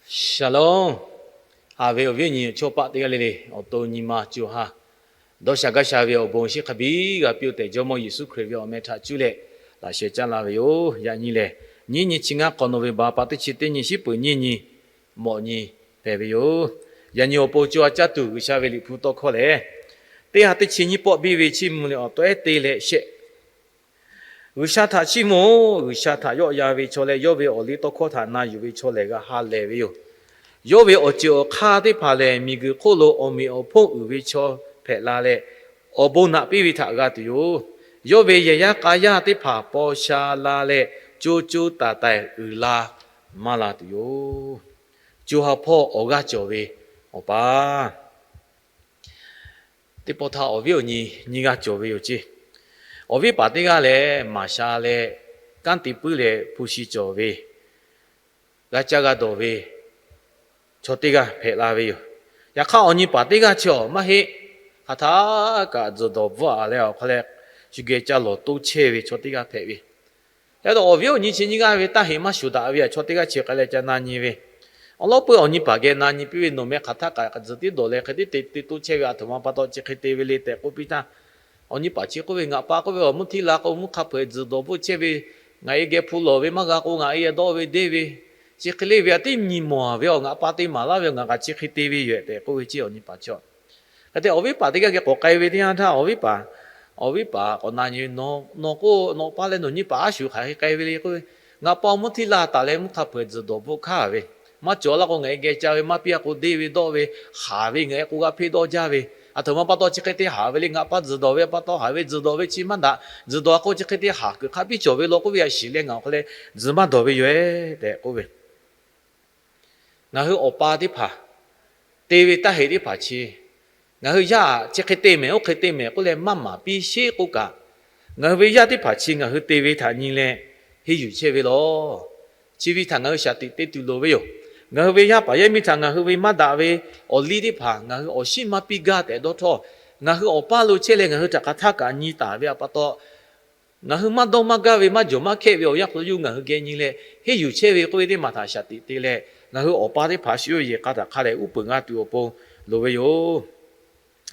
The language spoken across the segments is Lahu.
Shalom. Haꞈ ve awˬ viˉ awˬ nyi chaw paˆ teˇ g'aˇ le le, awˬ to nyi ma co ha dawˇ sha gaˇ sha ve awˬ bon shinˉ hk'a biˇ g'a piˇ-oˆ tehꞈ, Jawˇmawˇ Yeˍsuˆ Hkriꞈ ve awˬ meh htaꞈ cuˇ leh laꞈ sheh caˇ la ve yoˬ. Yaꞈ nyi lehˬ, nyiˇ nyi chi ngaˇ hk'awꞈ nawˬ ve ba pa teˇ chi teˇ nyi shiˉ peuˬ nyiˇ nyi mawꞈ nyi hpehꞈ ve yoˬ. Yaꞈ nyi awˬ pon co ha caˇ tuˬ G'uiˬsha ve Liꞈ hpu tawˇ hkawˇ lehˬ, teˇ ha teˇ chi nyiˇ pawˆ biˇ ve chiˇ mvuh leh awˬ tawehˉ te leh shehˆ G'uiˬsha htaꞈ chiˇ mvuh-oˬ. G'uiˬsha htaꞈ yawˆ yan ve chaw leh yawˇ ve awˬ liˇ tawˇ hkawˇ htaꞈ na yuˬ ve chaw lehˬ g'a ha lehˬ ve yoˬ. Yawˇ ve awˬ ceuˬ awˬ hk'aˇ teˇ hpaˍ lehˬ, miˬguiˬ hk'oˆ lo awˬ meꞈ awˬ hponˇ uiˍ ve chaw hpehꞈ la leh, awˬ bon naꞈ piˇ ve htaꞈ g'a tuˬ yoˬ. Yawˇ ve yehˬ yaˇ k'a yaˇ teˇ hpaˍ paw sha la leh, co co taiˍ taiˍ uiˍ la maˇ la tuˬ yoˬ. Co ha hpawˇ awˬ g'aˇ cawˬ ve awˬ pa teˇ pawˆ htaˇ awˬ viˉ awˬ nyi nyiˇ g'aˇ cawˬ ve yoˬ ceˇ. Awˬ viˉ paˍ teˇ g'aˇ lehˬ, maˍ sha leh kanˉ te puiˉ leh hpu shi cawˬ ve, g'a caˇ g'a dawˬ ve chaw teˇ g'aˇ hpehꞈ la ve yoˬ. Yaꞈ hk'aˇ, awˬ nyi paˍ teˇ g'aˇ chi awˬ maˇ heˆ. Hk'aˬ htaˇ kaꞈ tzuhˬ dawˬ bvuhˆ-a leh awˬ hk'aw leh shu geh ca lawˬ toˇ chehˇ ve chaw teˇ g'aˇ hpehꞈ ve. Yaꞈ hk'aˇ, awˬ viˉ awˬ nyi chi nyiˇ g'aˇ ve taˇ heꞈ maˇ shuˍ daꞈ ve aꞈ, chaw teˇ g'aˇ chi hk'a leh ca na nyi ve. Awˬ lawn peuˬ awˬ nyi paˍ geh na nyi piˇ ve, nawˬ meh hk'aˬ htaˇ kaꞈ tzuhˬ tiˉ dawˬ leh hk'e tiˉ te te toˇ chehˇ ve, aˬ htoꞈ ma pa taw chi hk'e te ve le tehꞈ k'oˆ piˇ htaˇ, awˬ nyi paˍ chi k'oˆ ve, Ngaˬ pa k'oˆ ve awˬ mvuhˇ htiˇ la k'o, mvuhˇ hk'a hpeuꞈ tzuhˬ dawˬ bvuhˆ chehˇ ve, ngaˬ e geh hpu lawˬ ve maˇ g'a k'o, ngaˬ e dawˆ ve deˇ ve, chi hk'e le ve aꞈ, teˇ nyi mawˬ ve awˬ, ngaˬ pa te maˍ laˇ ve awˬ, ngaˬ kaꞈ chi hk'e te ve yoˬ tehꞈ k'oˆ ve ceˇ. Awˬ nyi paˍ chi Hk'e te awˬ viˉ paˍ teˇ g'aˇ geh k'awꞈ k'ai ve teˇ yanˇ htaˇ, awˬ viˉ paˍ, awˬ viˉ paˍ k'awꞈ na nyi ve, Nawˬ k'o, nawˬ pa leh nawˬ nyi paˍ a shu hk'aˬ hk'e k'ai ve le k'oˆ ve, Ngaˬ pa awˬ mvuhˇ htiˇ la taˍ leh mvuhˇ hk'a hpeuꞈ tzuhˬ dawˬ bvuhˆ hkaˇ ve, maˇ cawˬ laˇ k'o, ngaˬ e geh ca ve, maˇ piˇ-a k'o deˇ ve dawˆ ve, haˍ ve, ngaˬ e k'o g'a hpeˇ dawˇ jaˇ ve, aˬ htoꞈ ma pa taw chi hk'e te haˍ ve le. Ngaˬ pa tzuhˬ dawˬ ve pa taw haˍ ve, tzuhˬ dawˬ ve chi maˇ daꞈ. Tzuhˬ dawˬ-a k'o chi hk'e te haˍ kuiˬ hk'a biˇ cawˬ ve law k'oˆ ve aꞈ shiˍ leh, ngaˬ awˬ hk'aw leh tzuhˬ maˇ dawˬ ve yoˬ-e tehꞈ k'oˆ ve Ngaˬ hui awˬ pa teˇ hpaˍ te ve taˇ heꞈ teˇ hpaˍ chi, ngaˬ hui yaˇ chi hk'e te mehˍ, oˇ hk'e te mehˍ k'oˆ leh maˇ maˍ piˇ sheˉ k'oˆ kaꞈ, ngaˬ hui ve yaˇ teˇ hpaˍ chi ngaˬ hui te ve htaꞈ nyi leh henˇ yuˬ chehˇ ve law. Chi ve htaꞈ ngaˬ hui shaˍ tiꞈ te tuˬ loˍ ve yoˬ. Ngaˬ hui ve yaˇ paˍ yaˇ miˇ htaꞈ ngaˬ hui ve maˇ daꞈ ve awˬ liˇ teˇ hpaˍ ngaˬ hui awˬ shinˉ maˇ piˇ gaˇ tehꞈ dawˇ htawˇ, ngaˬ hui awˬ paˇ lo chehˇ leh ngaˬ hui htaꞈ hk'aˬ htaˇ kaꞈ nyi taˍ ve aꞈ pa taw, ngaˬ hui maˇ dawˇ maˇ gaˇ ve, maˇ jawˬ maˇ hkehˆ ve awˬ yanˇ hk'aw lo yawˇ ngaˬ hui geh nyi leh henˇ yuˬ chehˇ ve k'oˆ ve teˇ maˬ htaꞈ shaˍ tiꞈ te leh, ngaˬ hui awˬ pa teˇ hpaˍ shu yawˇ yehˬ k'a htaꞈ hk'a dehꞈ uˉ peunˍ g'a tuˬ awˬ pon loˍ ve yoˬ.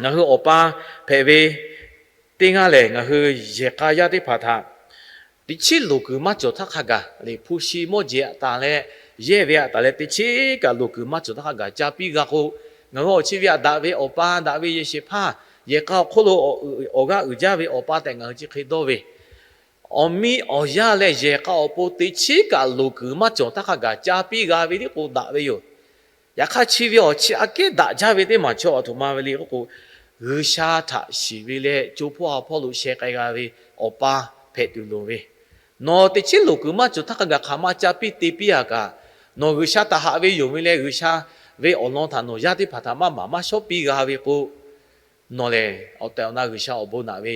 Ngaˬ hui awˬ pa hpehꞈ ve teˇ g'aˇ lehˬ, ngaˬ hui yehˬ k'a yaˇ teˇ hpaˍ htaꞈ teꞈ chiˉ loˍ kuiˬ maˇ cawˬ htaˇ hk'a gaˬ leh, hpu shi mawˇ jeˬ aꞈ taˍ leh, yehˇ ve aꞈ taˍ leh, teꞈ chiˉ kaꞈ loˍ kuiˬ maˇ cawˬ htaˇ hk'a gaˬ ca piˇ g'a k'o, ngaˬ hui awˬ chi ve aꞈ daꞈ ve awˬ pa, daꞈ ve yehˬ shehˍ hpaˇ, yehˬ k'a awˬ hk'oˆ lo awˬ g'aˇ uiˍ jaˇ ve awˬ pa tehꞈ ngaˬ hui chi hk'e dawˇ ve, awˬ miˇ awˬ yaˇ leh yehˬ k'a awˬ pon teꞈ chiˉ kaꞈ loˍ kuiˬ maˇ cawˬ htaˇ hk'a gaˬ ca piˇ g'a ve tiˉ k'o daꞈ ve yoˬ. Yaꞈ hk'aˇ, chi ve awˬ chi aꞈ kehˉ daꞈ jaˇ ve teˇ maˬ chaw aˬ htoꞈ ma ve le k'oˆ k'o, G'uiˬsha htaꞈ shiˍ ve leh co hpawˇ ha hpawˇ lo sheh k'ai g'a ve awˬ pa hpehꞈ tuˬ loˍ ve, nawˬ teꞈ chiˉ loˍ kuiˬ maˇ cawˬ htaˇ hk'a gaˬ hk'aˬ ma ca piˇ te piˇ-a kaꞈ, nawˬ G'uiˬsha htaꞈ haꞈ ve yoˬ ve leh G'uiˬsha ve awˬ lawn htaꞈ nawˬ yaˇ teˇ hpaˍ htaꞈ maˇ maˍ maˇ shawˉ piˇ g'a ve k'o, nawˬ lehˬ awˬ tehˬ awˬ na G'uiˬsha awˬ bon naꞈ ve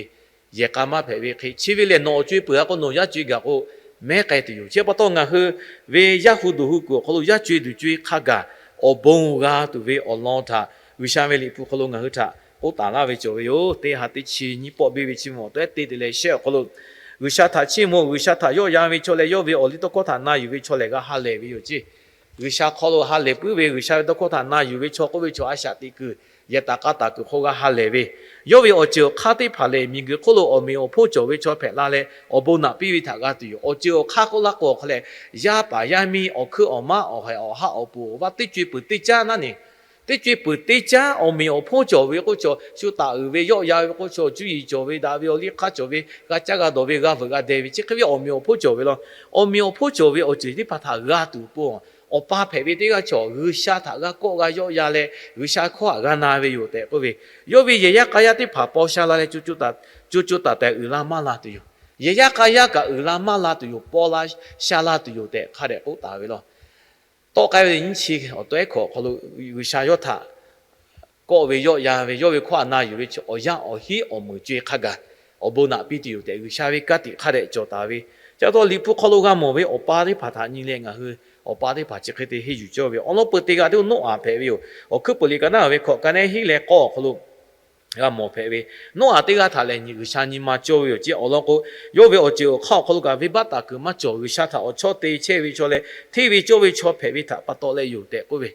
yehˬ k'a maˇ hpehꞈ ve hk'e, chi ve lehˬ nawˬ awˬ co-e peuˬ-a k'o, nawˬ yaˇ co-e gaˬ k'o mehˉ k'ai tuˬ yoˬ. Chi pa taw ngaˬ hui ve yaˇ hu duˬ hu kuiˬ awˬ hk'aw lo yaˇ co-e duˬ co-e hk'a gaˬ awˬ bon g'a tuˬ ve awˬ lawn htaꞈ G'uiˬsha ve Liꞈ hpu hk'aw lo ngaˬ hui htaꞈ k'oˆ taˍ laˇ ve cawˬ ve yoˬ. Teˇ ha teˇ chi nyiˇ pawˆ biˇ ve chi mvuh awˬ tawehˉ te te leh shehˆ awˬ hk'aw lo, G'uiˬsha htaꞈ chiˇ mvuh, G'uiˬsha htaꞈ yawˆ yan ve chaw leh yawˇ ve awˬ liˇ tawˇ hkawˇ htaꞈ na yuˬ ve chaw lehˬ g'a ha lehˬ ve yoˬ ceˇ. G'uiˬsha hk'aw lo ha lehˬ puiˉ ve, G'uiˬsha ve tawˇ hkawˇ htaꞈ na yuˬ ve chaw k'oˆ ve chaw a shaꞈ teꞈ kuiˬ, yehˬ taˍ k'a taˍ kuiˬ hk'aw g'a ha lehˬ ve, yawˇ ve awˬ ceuˬ awˬ hk'aˇ teˇ hpaˍ lehˬ, miˬguiˬ hk'oˆ lo awˬ meꞈ awˬ hponˇ cawˬ ve chaw hpehꞈ la leh awˬ bon naꞈ piˇ ve htaꞈ g'a tuˬ yoˬ. Awˬ ceuˬ awˬ hk'aˇ k'oˆ laˇ k'o, awˬ hk'aw leh yaˇ paˍ yaˇ miˇ, awˬ hkuiˉ awˬ maˉ, awˬ haiˬ awˬ haˉ awˬ pon awˬ vaˇ teˇ co-e peuˬ teˇ caˉ naˉ ne, teˇ co-e peuˬ teˇ caˉ awˬ meꞈ awˬ hponˇ cawˬ ve k'oˆ chaw, shu taˍ uiˍ ve, yawˆ yan ve k'oˆ chaw, cuˇ yiˍ cawˬ ve, daꞈ ve awˬ liˇ hk'aˇ cawˬ ve, g'a caˇ g'a dawˬ ve, g'a veuꞈ g'a deh ve, chi hk'e ve awˬ meꞈ awˬ hponˇ cawˬ ve law. Awˬ meꞈ awˬ hponˇ cawˬ ve awˬ ceuˬ teˇ hpaˍ htaꞈ g'a tuˬ awˬ pon, awˬ pa hpehꞈ ve teˇ g'aˇ chaw G'uiˬsha htaꞈ g'a kawˆ g'a yawˆ yan leh G'uiˬsha hkawˇ htaꞈ g'a na ve yoˬ tehꞈ k'oˆ ve, yawˇ ve yehˬ yaˇ k'a yaˇ teˇ hpaˍ paw sha la leh co co taiˍ taiˍ uiˍ la maˇ la tuˬ yoˬ. Yehˬ yaˇ k'a yaˇ kaꞈ uiˍ la maˇ la tuˬ yoˬ, paw la sha la tuˬ yoˬ tehꞈ hk'a dehꞈ k'oˆ taˍ ve law. Tawˆ k'ai ve nyiˇ chi awˬ tawehˉ hkawꞈ awˬ hk'aw lo G'uiˬsha yawˇ htaꞈ kawˆ ve yawˆ yan ve, yawˇ ve hkawˇ htaꞈ na yuˬ ve awˬ yanˇ awˬ hinˉ awˬ meunˍ co-e hk'a gaˬ awˬ bon naꞈ piˇ tuˬ yoˬ tehꞈ G'uiˬsha ve ka tiꞈ hk'a dehꞈ cawˬ taˍ ve. Chi pa taw Liꞈ hpu hk'aw lo g'a mawˬ ve awˬ pa teˇ hpaˍ htaꞈ nyi leh ngaˬ hui awˬ pa teˇ hpaˍ chi hk'e te henˇ yuˬ cawˇ ve awˬ lawn peuˬ te g'aꞈ teˇ Noˉaꞈ hpehꞈ ve yoˬ. Awˬ hkuiˉ puiˍ liꞈ ka naˉ ve hkawꞈ ka nehˉ hiˉ leh k'awˇ awˬ hk'aw lo g'a mawˬ hpehꞈ ve. Noˉaꞈ teˇ g'aˇ htaꞈ lehˬ, G'uiˬsha nyi ma cawˇ ve yoˬ ceˇ. Awˬ lawn k'o, yawˇ ve awˬ ceuˬ awˬ hk'aˇ awˬ hk'aw lo kaꞈ venˇbaˆ taˍ kuiˬ maˇ cawˬ. G'uiˬsha htaꞈ awˬ chawˇ te chehˇ ve chaw leh, hteˇ ve cawˇ ve chaw hpehꞈ ve htaꞈ pa taw leh yoˬ tehꞈ k'oˆ ve.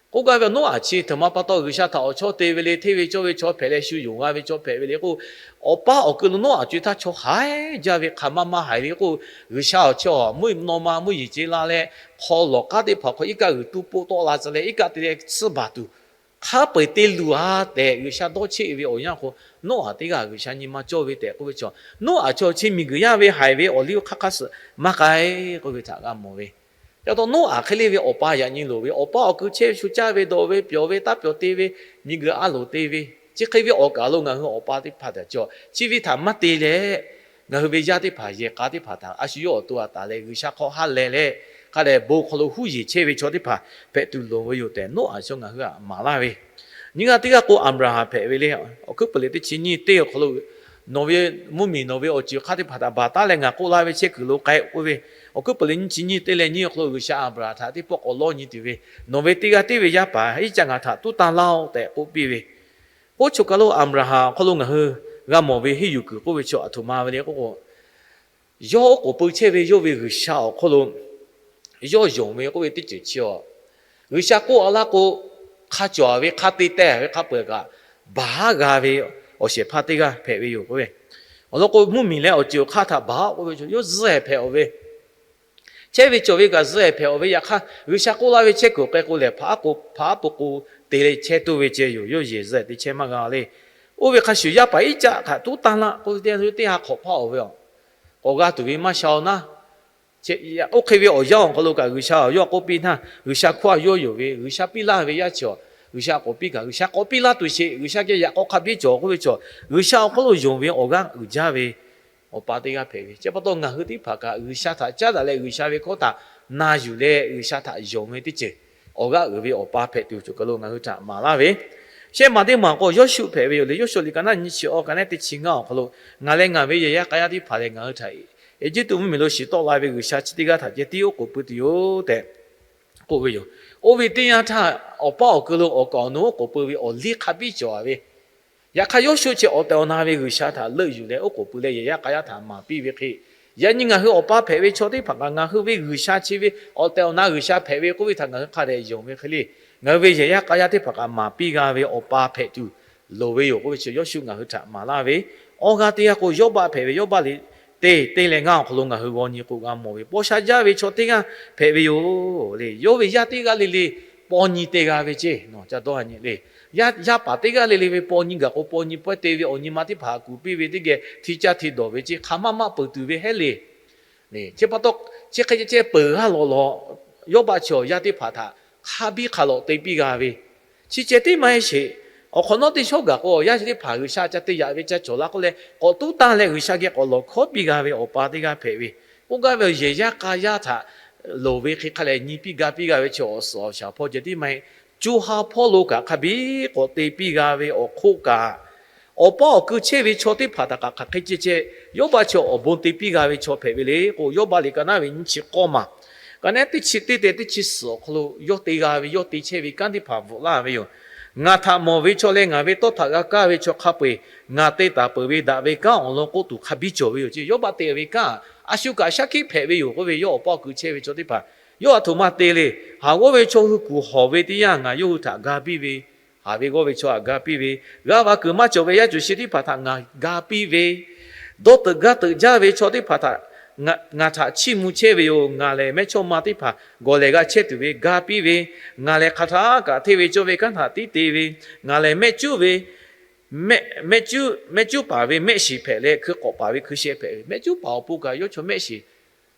K'oˆ gaˇ ve, Noˉaꞈ chi hteꞈ ma pa taw G'uiˬsha htaꞈ awˬ chawˇ te ve le, hteˇ ve cawˇ ve chaw hpehꞈ leh shu yonˍ g'a ve chaw hpehꞈ ve le k'o, awˬ paˇ awˬ keu lo Noˉaꞈ co e htaˇ chaw haiˉ jaˇ ve hk'aˬ ma ma haiˬ ve k'o, G'uiˬsha awˬ chawˇ mvuhˇ naw ma mvuhˇ yeˬ ce la leh, hk'aw lawˬ k'aˉ teˇ hpaˍ hk'aw iˉ kaˆ g'uiˬ tuˇ poˆ tawˆ la tcuh leh, iˉ kaˆ te leh tsuhˇ baˬ tuˬ hk'a peu-eˬ te luˬ a tehꞈ G'uiˬsha dawˇ cheˆ ve awˬ yanˇ k'o, Noˉaꞈ teˇ g'aˇ G'uiˬsha nyi ma cawˇ ve tehꞈ k'oˆ ve chaw, Noˉaꞈ chaw chi miˬguiˬ yaˇ ve haiˬ ve awˬ liˇ hk'aˇ hk'aˇ suh maˇ k'ai k'oˆ ve htaꞈ g'a mawˬ ve. Ca taw Noˉaꞈ hk'e le ve awˬ pa yaꞈ nyi loˍ ve, awˬ paˇ awˬ keu chehˇ ve shu caˇ ve dawˬ ve pyawˬ ve taˇ pyawˬ te ve, miˬguiˬ a loˍ te ve, chi hk'e ve awˬ kaˍ lo ngaˬ hui awˬ pa teˇ hpaˍ htaꞈ cawˬ chi ve htaꞈ maˇ te leh, ngaˬ hui ve yaˇ teˇ hpaˍ yehˬ k'a teˇ hpaˍ htaꞈ a shu yawˇ awˬ to a taˍ leh G'uiˬsha hk'aw ha lehˬ leh, hk'a dehꞈ bon hk'aw lo huˉ yeˬ chehˇ ve chaw teˇ hpaˍ hpehꞈ tuˬ loˍ ve yoˬ tehꞈ Noˉaꞈ chaw ngaˬ hui htaꞈ maˍ laˇ ve. Nyiˇ g'aˇ teˇ g'aˇ k'o Aˍbraˍhanˍ hpehꞈ ve le. Awˬ hkuiˉ puiˍ liꞈ teˇ chi nyiˇ teˇ awˬ hk'aw lo, Nawˬ ve mvuhˇmiˬ nawˬ ve awˬ ceuˬ hk'aˇ teˇ hpaˍ htaꞈ baˬ taˉ leh ngaˬ k'oˆ laˇ ve chehˇ kuiˬ lo k'ai k'oˆ ve. Awˬ hkuiˉ puiˍ liꞈ nyiˇ chi nyiˇ teˇ leh nyiˇ awˬ hk'aw lo G'uiˬsha Aˍbraˍhanˍ htaꞈ teˇ pawˆ k'awꞈ lawˇ nyi tuˬ ve, Nawˬ ve teˇ g'aˇ tiˉ ve yaˇ paˍ iˉ caˆ ngaˬ htaꞈ tuˉ tanˇ laˇ-oˆ tehꞈ k'oˆ piˇ ve. Oˇ choˬ kaˬ lo Aˍbraˍhanˍ awˬ hk'aw lo ngaˬ hui g'a mawˬ ve henˇ yuˬ kuiˬ k'oˆ ve chaw aˬ htoꞈ ma ve le k'oˆ k'o, yawˇ oˉ k'oˍ pui chehˇ ve yawˇ ve G'uiˬsha awˬ hk'aw lo yawˇ yonˍ ve k'oˆ ve teˇ ceuˬ chi a, G'uiˬsha k'oˆ a laˇ k'o, hk'a cawˬ ve hk'a te teh ve hk'a peu-eˬ kaꞈ baˬ haˉ g'a ve awˬ shehˍ hpaˇ teˇ g'aˇ hpehꞈ ve yoˬ k'oˆ ve. Awˬ lawn k'o, mvuhˇmiˬ leh awˬ ceuˬ awˬ hk'aˇ htaꞈ baˬ haˉ k'oˆ ve chaw yawˇ zuhˆ ehˍ hpehꞈ-oˬ ve, chehˇ ve cawˬ ve kaꞈ zuhˆ ehˍ hpehꞈ-oˬ ve. Yaꞈ hk'aˇ, G'uiˬsha k'oˆ laˇ ve chehˇ kuiˬ k'ai k'o lehˬ, hpaꞈ aˉ k'o hpaꞈ aˉ po k'o te leh chehˇ toˇ ve ceh yoˬ. Yawˇ yehˬ zuhˆ ehˍ te chehˇ maˇ g'a le. Oˇ ve hk'a shuˍ, yaˇ paˍ iˉ caˆ htaꞈ tuˉ tanˇ laˇ k'oˆ ve teˇ yanˇ teˇ ha hk'awꞈ hpaˇ-oˬ ve a, k'awꞈ g'a tuˬ ve maˇ sha-oˬ naˉ. Oˇ hk'e ve awˬ yanˇ awˬ hk'aw lo kaꞈ G'uiˬsha yawˇ k'oˆ piˇ htaˇ, G'uiˬsha hkawˇ a yawˇ yoˬ ve, G'uiˬsha piˇ laˇ ve yaˇ chi a, G'uiˬsha k'awꞈ piˇ kaꞈ, G'uiˬsha k'awꞈ piˇ laˇ tuˬ sheˍ, G'uiˬsha geh yaꞈ k'aw hk'a biˇ cawˬ k'oˆ ve chaw, G'uiˬsha awˬ hk'aw lo yonˍ ve awˬ g'aˇ uiˍ jaˇ ve awˬ pa teˇ g'aˇ hpehꞈ ve. Chi pa taw ngaˬ hui teˇ hpaˍ kaꞈ G'uiˬsha htaꞈ caˉ daꞈ leh G'uiˬsha ve hkawˇ htaꞈ na yuˬ leh G'uiˬsha htaꞈ yonˍ ve teˇ ceuˬ awˬ g'aˇ uiˍ ve awˬ pa hpehꞈ tuˬ choˬ kaˬ lo ngaˬ hui htaꞈ maˍ laˇ ve. Shehˆ maˬ teˇ maˬ k'o Yawˇshuˆ hpehꞈ ve yoˬ le. Yawˇshuˆ liꞈ ka naˆ nyiˇ chi awˬ ka naˆ teˇ chi ngaˇ awˬ hk'aw lo, Ngaˬ leh ngaˬ ve yehˬ yaˇ k'a yaˇ teˇ hpaˍ lehˬ, ngaˬ hui htaꞈ Eˇjiˇtuꞈ mvuhˇmiˬ lo shiˍ tawˆ la ve G'uiˬsha chi teˇ g'aˇ htaꞈ ceh tiˉ oˉ k'oˍ pui tuˬ yoˬ tehꞈ k'oˆ ve yoˬ. Oˇ ve teˇ yanˇ htaˇ, awˬ paˇ awˬ keu lo awˬ kaˍ awˬ nu oˉ k'oˍ pui ve awˬ liˇ hk'a biˇ cawˬ ve, yaꞈ hk'aˇ Yawˇshuˆ chi awˬ tehˬ awˬ na ve G'uiˬsha htaꞈ leuˆ yuˬ leh oˉ k'oˍ pui leh yehˬ yaˇ k'a yaˇ htaꞈ maˍ piˇ ve hk'e, yaꞈ nyi ngaˬ hui awˬ pa hpehꞈ ve chaw teˇ hpaˍ kaꞈ ngaˬ hui ve G'uiˬsha chi ve awˬ tehˬ awˬ na G'uiˬsha hpehꞈ ve k'oˆ ve htaꞈ ngaˬ hui hk'a dehꞈ yonˍ ve hk'e le, ngaˬ hui ve yehˬ yaˇ k'a yaˇ teˇ hpaˍ kaꞈ maˍ piˇ g'a ve awˬ pa hpehꞈ tuˬ loˍ ve yoˬ k'oˆ ve chi Yawˇshuˆ ngaˬ hui htaꞈ maˍ laˇ ve. Awˬ g'aˇ teˇ g'aˇ k'o Yawˇbaˆ hpehꞈ ve, Yawˇbaˆ liꞈ teˇ teˇ leh ngaˇ awˬ hk'aw lo ngaˬ hui g'aw nyi k'o g'a mawˬ ve, paw sha jaˇ ve chaw teˇ g'aˇ hpehꞈ ve yoˬ le. Yawˇ ve yaˇ teˇ g'aˇ le le paw nyi te g'a ve ceˇ. Nawˬ ca dawˇ ha nyi le. Yaˇ paˍ teˇ g'aˇ le le ve paw nyi gaˬ k'o, paw nyi pawehˇ te ve awˬ nyi ma teˇ hpaˍ kuˬ piˇ ve teˇ geh hti caˇ hti dawˬ ve ceˇ, hk'aˬ maˇ maˇ peuˬ tuˬ ve heˉ le. Chi pa taw, chi hk'e ceh peuˬ g'aˇ lawꞈ lawꞈ, Yawˇbaˆ chi awˬ yaˇ teˇ hpaˍ htaꞈ hk'a biˇ hk'a lawꞈ te piˇ g'a ve, chi ceh tiˉ maˇ heˆ sheˍ. Awˬ hk'awꞈ nawˉ teˇ shawˉ gaˬ k'o, awˬ yaˇ chi teˇ hpaˍ G'uiˬsha ca te yaꞈ ve ca cawˬ la k'oˆ leh k'awꞈ tuˉ tanˇ leh G'uiˬsha geh k'awꞈ lawˬ hkawˉ piˇ g'a ve awˬ pa teˇ g'aˇ hpehꞈ ve, k'oˆ gaˇ ve awˬ yehˬ yaˇ k'a yaˇ htaꞈ loˍ ve hk'e hk'a lehˬ nyi piˇ ga piˇ g'a ve chi awˬ suhˍ awˬ shaˍ hpawˇ ceh tiˉ maˇ heˆ. Co ha hpawˇ lo kaꞈ hk'a biˇ k'awꞈ te piˇ g'a ve awˬ hk'oˆ kaꞈ, awˬ paˇ awˬ keu chehˇ ve chaw teˇ hpaˍ htaꞈ kaꞈ hk'aˬ hk'e ceh ceh Yawˇbaˆ chi awˬ bon te piˇ g'a ve chaw hpehꞈ ve le k'o, Yawˇbaˆ liꞈ ka naˆ ve nyiˇ chi k'awˇ maˬ, ka naˆ teˇ chi teˇ tehꞈ teˇ chi suhˍ awˬ hk'aw lo yawˇ te g'a ve, yawˇ te chehˇ ve kanˉ teˇ hpaˍ bvuhꞈ laˇ ve yoˬ. Ngaˬ htaꞈ mawˬ ve chaw leh ngaˬ ve tawˇ htaꞈ g'a kaˇ ve chaw hk'a peu-eˬ ngaˬ te taˍ peuˬ ve daꞈ ve kanˉ awˬ lawn k'oˆ tuˬ hk'a biˇ cawˬ ve yoˬ ceˇ. Yawˇbaˆ te ve kanˉ a shu kaꞈ shaˉ hkiˆ hpehꞈ ve yoˬ k'oˆ ve, yawˇ awˬ paˇ awˬ keu chehˇ ve chaw teˇ hpaˍ, yawˇ aˬ htoꞈ ma te le. Haˍ g'awˇ ve chaw hui kuˬ hawˬ ve teˇ yanˇ ngaˬ yawˇ hui htaꞈ ga piˇ ve, haˍ ve g'awˇ ve chaw htaꞈ ga piˇ ve, g'aˇ va kuiˬ maˇ cawˬ ve yaˇ cuˬ shi teˇ hpaˍ htaꞈ ngaˬ ga piˇ ve, dawˇ teuꞈ gaˇ teuꞈ jaˇ ve chaw teˇ hpaˍ htaꞈ ngaˬ htaꞈ chiˇ mvuh chehˇ ve yoˬ. Ngaˬ lehˬ mehˇchawˇma teˇ hpaˍ gawˬ lehˬ g'a chehˇ tuˬ ve ga piˇ ve, ngaˬ lehˬ hk'aˬ htaˆ kaꞈ hteˇ ve cawˇ ve kanˉ htaꞈ tiˉ te ve, ngaˬ lehˬ mehˆ cuˉ ve, mehˆ cuˉ paˍ ve mehˆ shiˍ hpehꞈ leh hkui k'awꞈ paˍ ve hkui sheh hpehꞈ ve, mehˆ cuˉ paˍ awˬ pon kaꞈ yawˇ chaw mehˆ shiˍ,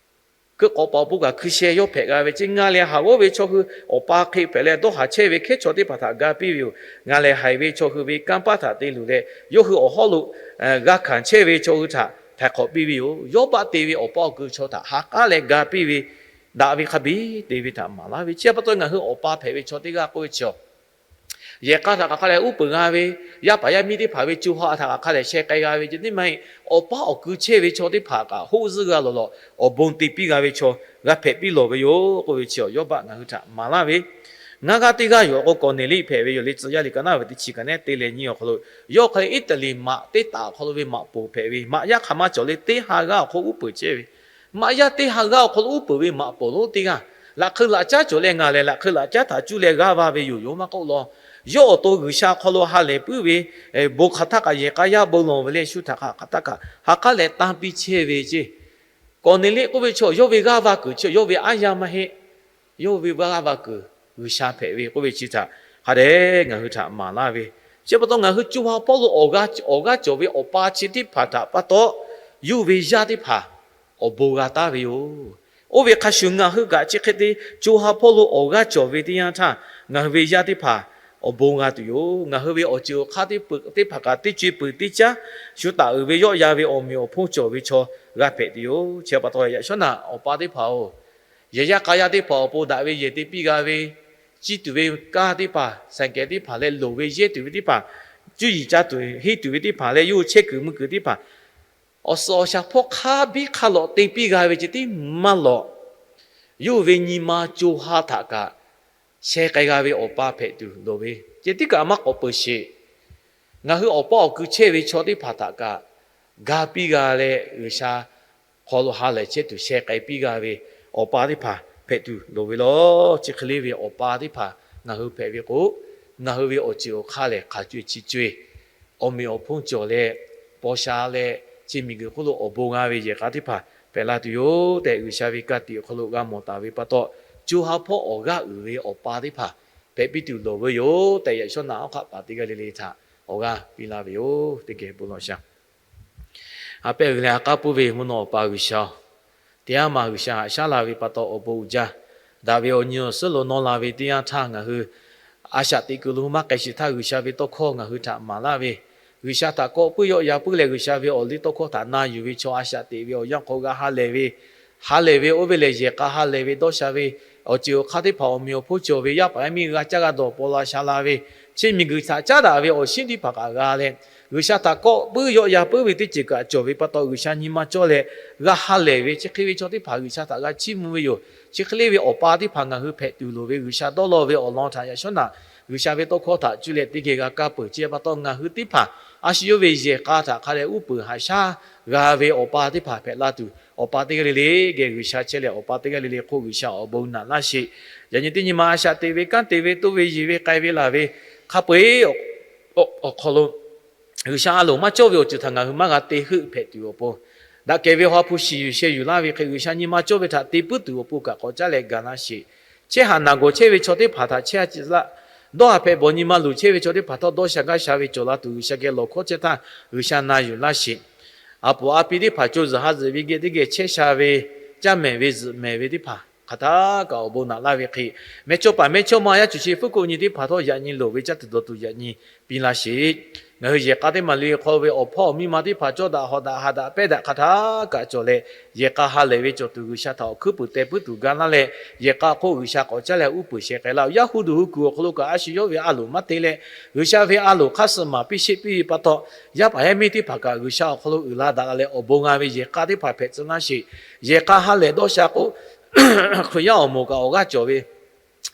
hkui k'awꞈ paˍ awˬ pon kaꞈ hkui sheh yawˇ hpehꞈ g'a ve ceˇ. Ngaˬ lehˬ haˍ g'awˇ ve chaw hui awˬ pa hk'e hpehꞈ leh dawˇ haˍ chehˇ ve hkehˉ chaw teˇ hpaˍ htaꞈ ga piˇ ve yoˬ. Ngaˬ lehˬ haiˬ ve chaw hui ve kanˇ paˆ htaꞈ te luˬ leh yawˇ hui awˬ hawˉ lo g'a hkanˍ chehˇ ve chaw hui htaꞈ htaiˍ hk'awꞈ piˇ ve yoˬ. Yawˇbaˆ te ve awˬ paˇ awˬ keu chaw htaꞈ ha k'aˉ leh ga piˇ ve, daꞈ ve hk'a biˇ te ve htaꞈ maˍ laˇ ve. Chi pa taw ngaˬ hui awˬ pa hpehꞈ ve chaw teˇ g'aˇ k'oˆ ve chi a, yehˬ k'a htaꞈ kaꞈ hk'a lehˬ uˉ peunˍ g'a ve, yaˇ paˍ yaˇ miˇ teˇ hpaˍ ve co ha htaꞈ kaꞈ hk'a lehˬ sheh k'ai g'a ve ceh tiˉ maˇ heˆ. Awˬ paˇ awˬ keu chehˇ ve chaw teˇ hpaˍ kaꞈ hoˆ zuhˆ g'a lawˬ lawˬ awˬ bon te piˇ g'a ve chaw g'a hpehꞈ piˇ lawˬ ve yoˬ k'oˆ ve chi a, Yawˇbaˆ ngaˬ hui htaꞈ maˍ laˇ ve. Ngaˇ g'aˇ teˇ g'aˇ yoˬ awˬ k'o, Kawˍneˍliˆ hpehꞈ ve yoˬ le. Tcuh yaˇ liꞈ ka naˉ ve teˇ chi kaꞈ nehˉ te leh nyi awˬ hk'aw lo, yawˇ hk'aˬ hk'e Iˉtaˍliˍ maꞈ teˇ taˍ awˬ hk'aw lo ve maꞈ poˍ hpehꞈ ve, maꞈ yaˇ hk'aˬ maˇ cawˬ le, teˇ ha g'aˇ awˬ hk'aw uˉ peunˍ chehˇ ve, maꞈ yaˇ teˇ ha g'aˇ awˬ hk'aw lo uˉ peunˍ ve maꞈ poˍ lonˉ teˇ g'aˇ, laꞈ hk'eu laꞈ caˉ cawˬ leh ngaˬ lehˬ laꞈ hk'eu laꞈ caˉ htaꞈ cuˇ leh g'aˇ va ve yoˬ yoˬ maˇ k'oˆ law. Yawˇ awˬ to G'uiˬsha hk'aw lo ha lehˬ puiˉ ve, bon hk'aˬ htaˇ kaꞈ yehˬ k'a yaˇ bon lawˬ ve leh shu htaꞈ hk'aˬ htaˇ kaꞈ ha k'aˉ leh tanˇ piˇ chehˇ ve ceˇ. Kawˍneˍliˆ k'oˆ ve chaw yawˇ ve g'aˇ va kuiˬ chi yawˇ ve aˉ yaˇ maˇ heˆ. Yawˇ ve g'aˇ va kuiˬ G'uiˬsha hpehꞈ ve k'oˆ ve chi htaꞈ hk'a dehꞈ ngaˬ hui htaꞈ maˍ laˇ ve. Chi pa taw ngaˬ hui co ha hpawˇ lo awˬ g'aˇ cawˬ ve awˬ pa chi teˇ hpaˍ htaꞈ pa taw, yawˇ ve yaˇ teˇ hpaˍ awˬ bon g'a taˍ ve yoˬ. Oˇ ve hk'a shuˍ ngaˬ hui kaꞈ chi hk'e te co ha hpawˇ lo awˬ g'aˇ cawˬ ve teˇ yanˇ htaˇ, ngaˬ hui ve yaˇ teˇ hpaˍ awˬ bon g'a tuˬ yoˬ. Ngaˬ hui ve awˬ ceuˬ awˬ hk'aˇ teˇ hpaˍ kaꞈ teˇ co e peuˬ teˇ caˉ shu taˍ uiˍ ve yawˆ yan ve awˬ meꞈ awˬ hponˇ cawˬ ve chaw g'a hpehꞈ tuˬ yoˬ. Chi pa taw yaꞈ shawˉ naꞈ awˬ pa teˇ hpaˍ-oˬ, yehˬ yaˇ k'a yaˇ teˇ hpaˍ awˬ pon daꞈ ve yehˬ te piˇ g'a ve, ciˇ tuˬ ve kanˇ teˇ hpaˍ, saiˍ kehˍ teˇ hpaˍ leh loˍ ve yehˇ tuˬ ve teˇ hpaˍ, cuˇ yiˍ ca tuˬ henˇ tuˬ ve teˇ hpaˍ leh yawˇ hui chehˇ kuiˬ mui kuiˬ teˇ hpaˍ awˬ suhˍ awˬ shaˍ hpawˇ hk'a biˉ hk'a lawꞈ te piˇ g'a ve ceh tiˉ maˇ lawꞈ, yawˇ hui ve nyi ma co ha htaꞈ kaꞈ sheh k'ai g'a ve awˬ pa hpehꞈ tuˬ loˍ ve ceh tiˉ kaꞈ maˇ k'awꞈ peuˬ sheˍ. Ngaˬ hui awˬ pa awˬ kui chehˇ ve chaw teˇ hpaˍ htaꞈ kaꞈ ga piˇ g'a leh G'uiˬsha hk'aw lo ha lehˬ chehˇ tuˬ sheh k'ai piˇ g'a ve awˬ pa teˇ hpaˍ hpehꞈ tuˬ loˍ ve law. Chi hk'e le ve awˬ pa teˇ hpaˍ ngaˬ hui hpehꞈ ve k'o, ngaˬ hui ve awˬ ceuˬ awˬ hk'aˇ lehˬ hk'aˬ co e chi co e awˬ meꞈ awˬ hponˇ cawˬ leh, paw sha leh, chi miˬguiˬ hk'oˆ lo awˬ bon g'a ve yehˬ k'a teˇ hpaˍ hpehꞈ la tuˬ yoˬ tehꞈ, G'uiˬsha ve ka tiꞈ awˬ hk'aw lo g'a mawˬ taˍ ve pa taw, co ha hpawˇ awˬ g'aˇ uiˍ ve awˬ pa teˇ hpaˍ hpehꞈ piˇ tuˬ loˍ ve yoˬ tehꞈ, yaꞈ shawˉ naꞈ awˬ hk'aˆ paˍ teˇ g'aˇ le le htaꞈ awˬ g'aˇ piˇ laˇ ve yoˬ. Teˇ geh bon lawˬ shaˍ. A pehˇ g'uiˬ leh a k'aˉ puiˉ ve mvuhˇ naw awˬ pa G'uiˬsha-oˬ, teˇ yanˇ ma G'uiˬsha haꞈ shaˉ la ve pa taw awˬ bon uiˍ jaˇ. Daꞈ ve awˬ nyi awˬ suhˉ lo nawˇ la ve teˇ yanˇ htaˇ ngaˬ hui a shaꞈ teꞈ kuiˬ lo maˇ k'ai sheˍ htaˇ G'uiˬsha ve tawˇ hkawˇ ngaˬ hui htaꞈ maˍ laˇ ve, G'uiˬsha htaꞈ kawˆ puiˉ yawˆ yan puiˉ leh G'uiˬsha ve awˬ liˇ tawˇ hkawˇ htaꞈ na yuˬ ve chaw a shaꞈ teꞈ ve awˬ yanˇ hk'aw g'a ha lehˬ ve, ha lehˬ ve oˇ ve lehˬ yehˬ k'a ha lehˬ ve dawˇ sha ve awˬ ceuˬ awˬ hk'aˇ teˇ hpaˍ awˬ meꞈ awˬ hponˇ cawˬ ve yaˇ paˍ yaˇ miˇ g'a caˇ g'a dawˬ paw la sha la ve, chi miˬguiˬ htaꞈ caˉ daꞈ ve awˬ shinˉ teˇ hpaˍ kaꞈ g'a leh, G'uiˬsha htaꞈ kawˆ puiˉ yawˆ yan puiˉ ve teˇ ceuˬ kaꞈ cawˬ ve pa taw G'uiˬsha nyi ma cawˇ leh g'a ha lehˬ ve, chi hk'e ve chaw teˇ hpaˍ G'uiˬsha htaꞈ g'a chiˇ mvuh ve yoˬ. Chi hk'e le ve awˬ pa teˇ hpaˍ ngaˬ hui hpehꞈ tuˬ loˍ ve, G'uiˬsha dawˇ law ve awˬ lawn htaꞈ yaꞈ shawˉ naꞈ G'uiˬsha ve tawˇ hkawˇ htaꞈ cuˇ leh teˇ geh g'a kaˇ peuˬ. Chi pa taw ngaˬ hui teˇ hpaˍ a shu yawˇ ve yehˬ k'a htaꞈ hk'a leh uˉ peunˍ haꞈ shaˉ g'a ve awˬ pa teˇ hpaˍ hpehꞈ la tuˬ, awˬ pa teˇ g'aˇ le le geh G'uiˬsha chehˇ leh awˬ pa teˇ g'aˇ le le hk'oˆ G'uiˬsha awˬ bon naꞈ laˇ sheˍ. Yaꞈ nyi teˇ nyi ma a shaꞈ teꞈ ve, kanˉ te ve, toˇ ve, yeˬ ve, k'ai ve, laˬ ve, hk'a peu-eˬ awˬ hk'aw lo G'uiˬsha a loˍ maˇ cawˇ ve awˬ ceuˬ htaꞈ ngaˬ hui maˇ g'a te heuˆ hpehꞈ tuˬ awˬ pon, daꞈ kehˬ ve Awˬ ha hpu shiˍ yuˬ sheh yuˬ laˇ ve hk'e G'uiˬsha nyi ma cawˇ ve htaꞈ te puiˉ tuˬ awˬ pon kaꞈ k'awꞈ caˉ leh ga laˇ sheˍ. Chehˇ haꞈ naˬ gawˬ chehˇ ve chaw teˇ hpaˍ htaꞈ chehˇ a ciˍ laˆ. Dawˇ haˍ hpehꞈ bawˬ nyi ma luˬ chehˇ ve chaw teˇ hpaˍ htawˇ dawˇ sha gaˇ sha ve cawˬ la tuˬ G'uiˬsha geh lawˬ hkawˇ chehˇ htaˇ G'uiˬsha na yuˬ laˇ sheˍ. A poˍ a pi teˇ hpaˍ co zuhˬ ha zuhˬ ve geh teˇ geh chehˇ sha ve, caˇ mehˍ ve zuhꞈ mehˍ ve teˇ hpaˍ hk'aˬ htaˇ kaꞈ awˬ bon naꞈ laˇ ve hk'e, mehˇchawˇ paˍ mehˇchawˇma yaˇ cuˬ chi fuˉ k'oˆ nyi teˇ hpaˍ htawˇ yaꞈ nyi loˍ ve caˇ tuˬ dawˬ tuˬ yaꞈ nyi piˇ laˇ sheˍ. Ngaˬ hui yehˬ k'a teˇ maˍ le hk'aw ve awˬ hpawˇ awˬ miˇ ma teˇ hpaˍ cawˇ daꞈ hawꞈ daꞈ haꞈ daꞈ pehˇ daꞈ hk'aˬ htaˇ kaꞈ cawˬ leh, yehˬ k'a ha lehˬ ve cawˬ tuˬ G'uiˬsha htaꞈ awˬ hkuiˉ puiˍ teh puiˉ tuˬ ga laˇ leh, yehˬ k'a hk'oˆ G'uiˬsha k'awꞈ caˉ leh uˉ peunˍ sheh k'ai laˇ-oˬ. Yaˇ hu duˬ hu kuiˬ awˬ hk'aw lo kaꞈ a shu yawˇ ve a loˍ maˇ te leh, G'uiˬsha ve a loˍ hk'aˇ suh maˍ piˇ sheˆ piˇ ve pa taw, yaˇ paˍ yaˇ miˇ teˇ hpaˍ kaꞈ G'uiˬsha awˬ hk'aw lo uiˍ la daꞈ la leh awˬ bon g'a ve yehˬ k'a teˇ hpaˍ hpehꞈ tcuh laˇ sheˍ. Yehˬ k'a ha lehˬ dawˇ sha k'o, Hkriꞈ yaˇ awˬ moˍ kaꞈ awˬ g'aˇ cawˬ ve,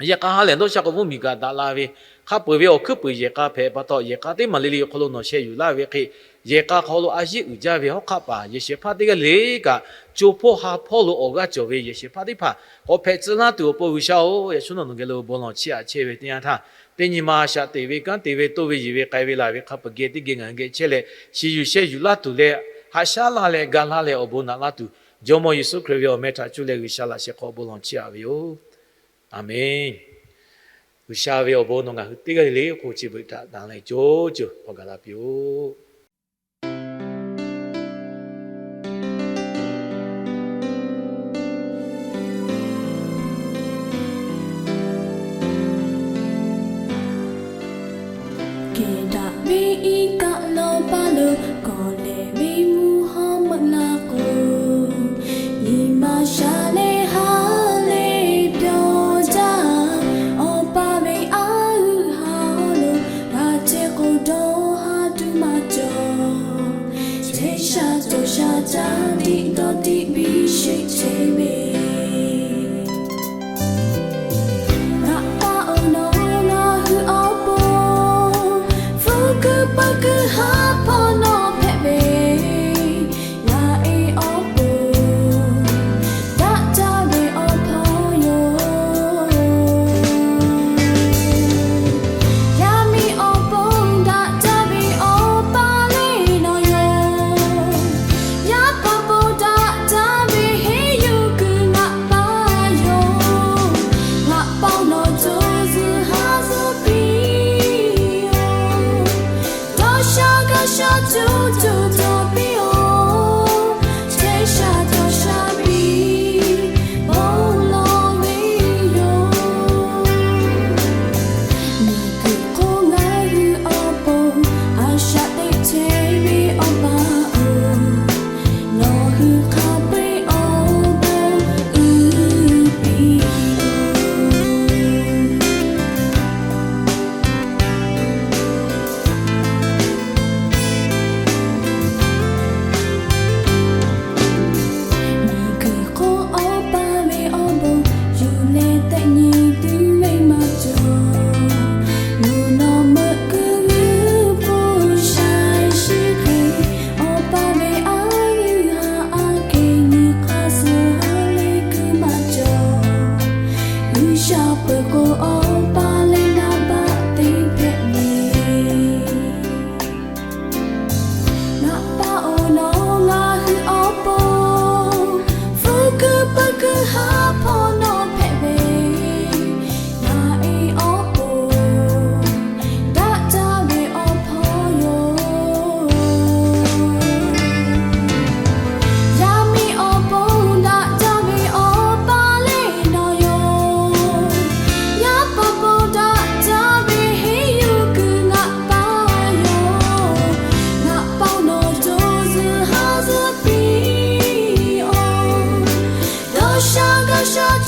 yehˬ k'a ha lehˬ dawˇ sha k'o mvuhˇmiˬ kaꞈ daꞈ la ve, hk'a peu-eˬ ve awˬ hkuiˉ puiˍ yehˬ k'a hpehꞈ pa taw, yehˬ k'a teˇ maˍ le le awˬ hk'aw lo nawˬ sheh yuˬ laˇ ve hk'e, yehˬ k'a hk'aw lo a yiˉ uiˍ jaˇ ve hawˉ hk'aˆ paˍ yehˬ shehˍ hpaˇ teˇ g'aˇ le le kaꞈ, co hpawˇ ha hpawˇ lo awˬ g'aˇ cawˬ ve yehˬ shehˍ hpaˇ teˇ hpaˍ k'awꞈ hpehꞈ tcuh laˇ tuˬ awˬ pon G'uiˬsha-oˬ, yaꞈ shawˉ naꞈ nawˬ geh lo bon lawˬ chiˇ aꞈ chehˇ ve teˇ yanˇ htaˇ, teˇ nyi ma a shaꞈ teꞈ ve, kanˉ te ve, toˇ ve, yeˬ ve, k'ai ve, laˬ ve hk'a peu-eˬ geh teˇ geh ngaˬ hui geh chehˇ leh, shiˍ yuˬ sheh yuˬ laˇ tuˬ leh, haꞈ shaˉ laˇ leh ga laˇ leh awˬ bon naꞈ laˇ tuˬ, Jawˇmawˇ Yeˍsuˆ Hkriꞈ ve awˬ meh htaꞈ cuˇ leh G'uiˬsha laꞈ sheh hk'aw bon lawˬ chiˇ aꞈ ve yoˬ. Aˍmenˍ. G'uiˬsha ve awˬ bon nawˬ ngaˬ hui teˇ g'aˇ le le hk'oˆ chi beuꞈ htaꞈ tanˍ leh co co hk'aw gaˬ la piˇ-oˆ. Kehˬ daꞈ ve iˉ kaˆ nawˬ pa lo kawˬ lehˬ ve mvuhˇ hawˉ meuˆ laˇ k'o, nyi ma sha leh ha lehˬ pyawˇ jaˇ. Awˬ pa ve a uiˍ ha lo g'a chehˇ k'o, dawˇ ha tuˬ maˇ cawˬ.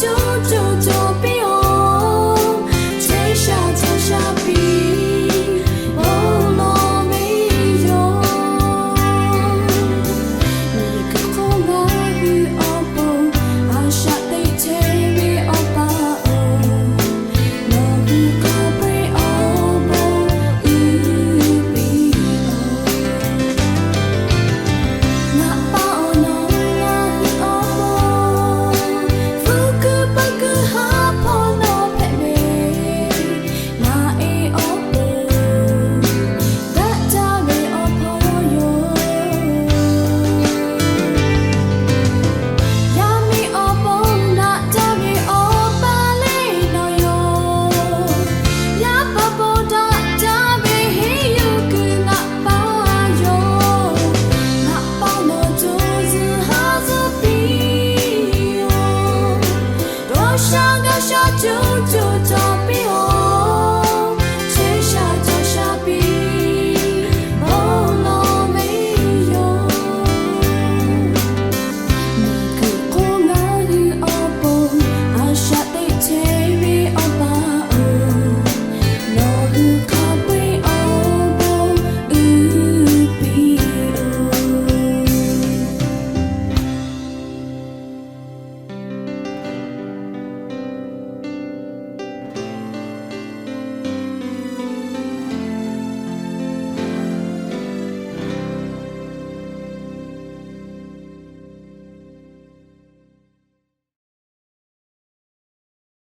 co co cawˬ piˇ-oˬ. Chehˇ sha cawˬ sha piˇ, bon lawˬ ve yoˬ. Miˬguiˬ hk'oˆ ngaˬ hui awˬ pon a shaꞈ teꞈ chehˇ ve Awˬ pa-oˬ, nawˬ hui hk'a peu-eˬ awˬ bon uiˍ piˇ-oˬ. Ngaˬ pa-oˬ, nawˬ ngaˬ hui awˬ pon hpu kuiˬ pa kuiˬ haˉ hpawˇ nawˬ hpehꞈ ve, ngaˬ e awˬ pon daꞈ jaˇ ve awˬ hpawˇ yoˬ. Yaˇ miˇ awˬ pon daꞈ jaˇ ve Awˬ pa lehˬ nawˬ yoˬ. Yaˇ paˍ pon daꞈ jaˇ ve henˇ yuˬ kuiˬ ngaˬ pa yoˬ. Ngaˬ pa nawˬ co zuhˬ haˉ zuhˬ piˇ-oˬ. Dawˇ sha